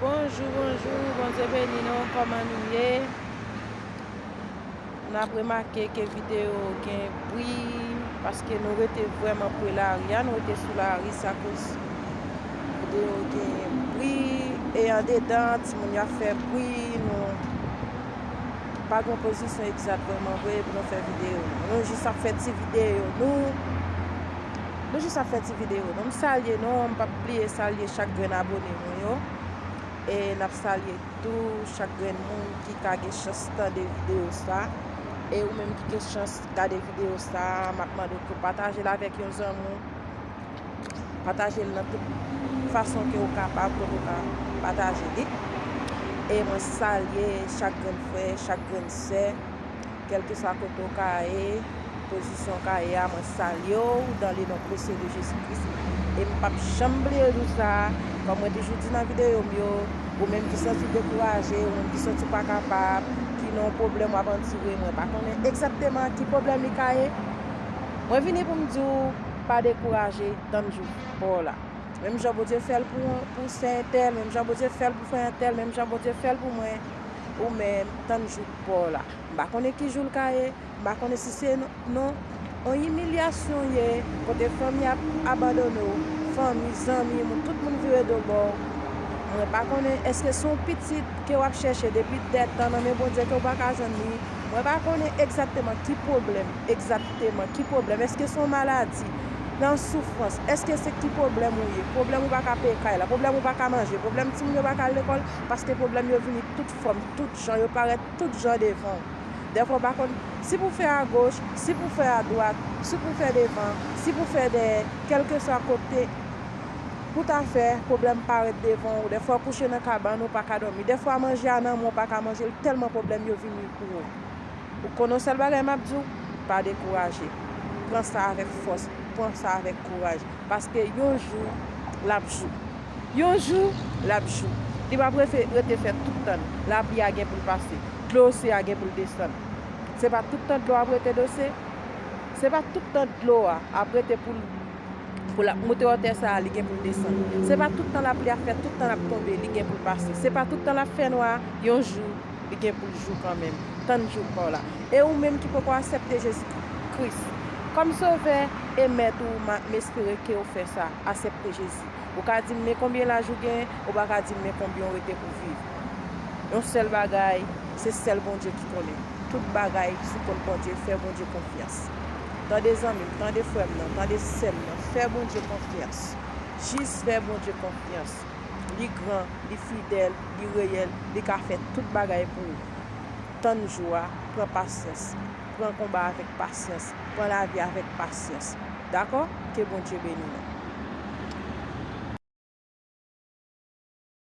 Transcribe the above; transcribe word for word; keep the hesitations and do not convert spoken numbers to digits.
Bonjou, bonjou, Bondye beni nou, kòman nou ye? N ap remake ke videyo gen bri, paske nou rete vrèman pre lari a, nou rete sou lari, se akoz videyo gen bri, e andedan, timoun yo ap fè bri, nou pa gen pozisyon egzat vrèman vre pou nou fè videyo. Nou jis ap fè ti videyo, nou, nou jis ap fè ti videyo. Nou, m salye nou, m p ap bliye salye chak grenn abone mwen yo. E n ap salye tou chak grenn moun ki ka gen chans tande videyo sa. E ou menm ki gen chans gade videyo sa, m ap mande w pou pataje l avèk yon zanmi w. Pataje l nan tout fason ke ou kapab, kote ou ka pataje li. E mwen salye chak grenn frè, chak grenn sè, kèlkeswa kote ou ka ye, pozisyon ou ka ye a, mwen salye w dans le nom précieux de Jésus-Christ. E m p ap janm bliye jou sa a, kòm mwen toujou di nan videyo m yo, ou menm ki santi w dekouraje, ou menm ki santi w pa kapab, ki nan yon pwoblèm w ap andire, mwen pa konnen egzakteman ki pwoblèm li ka ye. Mwen vini pou m di w, pa dekouraje, tann jou pa w la. Menm jan Bondye fè l pou, pou sè entèl, menm jan Bondye fè l pou frè entèl, menm jan Bondye fè l pou mwen, ou menm, tann jou pa w la. M pa konnen ki jou l ka ye, m pa konnen si se non, non, yon imilyasyon ye, kote fanmi ap abandone w, fanmi, zanmi, moun, tout moun vire do ba w. Mwen pa konnen èske se yon pitit ke w ap chèche depi dètan nan men Bondye ke w pa ka jwenn li. Mwen pa konnen egzakteman ki pwoblèm, egzakteman ki pwoblèm. Èske se yon maladi? Nan soufrans, èske se ki pwoblèm ou ye? Pwoblèm ou pa ka peye kay la, pwoblèm ou pa ka manje, pwoblèm timoun yo pa ka al lekòl, paske pwoblèm yo vini tout fòm, tout jan, yo parèt tout jan devan w. Dèfwa w pa konn si pou fè agoch, si pou fè adwat, si pou fè devan, si pou fè dèyè, kèlkeswa kote pou ta fè, pwoblèm parèt devan w. Dèfwa w kouche nan kabann, ou pa ka dòmi. Dèfwa manje a nan men w, ou pa ka manje l, tèlman pwoblèm yo vini pou ou. Ou konn yon sèl bagay m ap di w, pa dekouraje. Pran sa avèk fòs, pran sa avèk kouraj. Paske yon jou, l ap jou. Yon jou, l ap jou. Li p ap refe-, rete fè tout tan. Lapli a gen pou l pase. Dlo ose a gen pou l desann. Se pa tout tan dlo ap rete dlo ose. Se pa tout tan dlo a ap rete pou l, pou l ap moute wotè sa a, li gen pou l desann. Se pa tout tan lapli ap fè, tout tan l ap tonbe, li gen pou l pase. Se pa tout tan l ap fè nwa, yon jou, li gen pou l jou kanmenm. Tann jou pa w la. E ou menm ki poko aksepte Jezi Kris kòm Sovè e Mèt ou, ma-, m espere ke w fè sa. Aksepte Jezi. Ou ka di m men konbyen laj ou gen, ou pa ka di m men konbyen w rete pou viv. Yon sèl bagay, se sèl Bondye ki konnen. Tout bagay sou kont Bondye, fè Bondye konfyans. Tande zanmi m, tande frè m nan, tande sè m nan, fè Bondye konfyans. Jis fè Bondye konfyans. Li gran, li fidèl, li reyèl, li ka fè tout bagay pou ou. Tann jou a, pran pasyans. Pran konba avèk pasyans. Pran lavi avèk pasyans. Dakò? Ke Bondye beni nou.